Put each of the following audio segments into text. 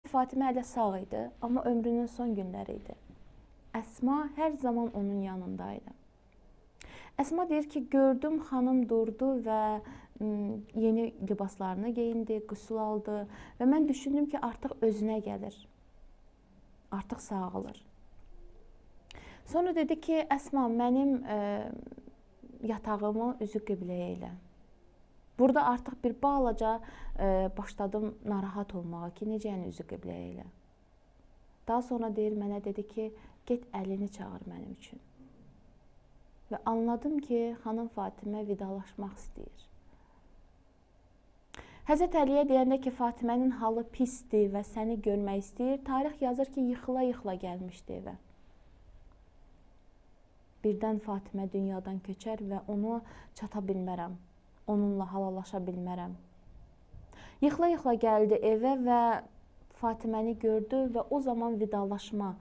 Fatimə hələ sağ idi, amma ömrünün son günləri idi. Əsma hər zaman onun yanında idi. Əsma deyir ki, gördüm xanım durdu və yeni libaslarını geyindi, qüsül aldı və mən düşündüm ki, artıq özünə gəlir. Artıq sağalır. Sonra dedi ki, Əsma, mənim yatağımı üzü qibləyə elə. Burada artıq bir balaca başladım narahat olmağa ki, necə yəni üzü qibləyə elə. Daha sonra deyir, mənə dedi ki, get Əlini çağır mənim üçün. Və anladım ki, xanım Fatimə vidalaşmaq istəyir. Həzrət Əliyə deyəndə ki, Fatimənin halı pisdir və səni görmək istəyir, tarix yazır ki, yıxıla-yıxıla gəlmişdi evə. Birdən Fatimə dünyadan köçər və onu çata bilmərəm, onunla halalaşa bilmərəm. Yıxıla-yıxıla gəldi evə və Fatiməni gördü və o zaman vidalaşma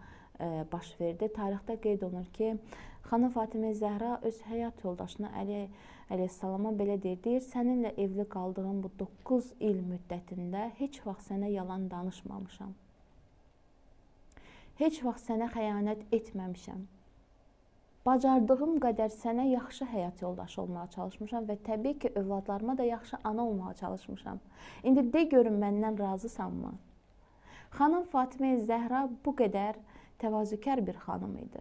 baş verdi. Tarixdə qeyd olunur ki, xanım Fatimə Zəhra öz həyat yoldaşına Əli əleyhissalama belə deyir, deyir, səninlə evli qaldığım bu 9 il müddətində heç vaxt sənə yalan danışmamışam. Heç vaxt sənə xəyanət etməmişəm. Bacardığım qədər sənə yaxşı həyat yoldaşı olmağa çalışmışam və təbii ki, övladlarıma da yaxşı ana olmağa çalışmışam. İndi de görüm məndən razısanmı? Xanım Fatimə Zəhra bu qədər təvazökar bir xanım idi.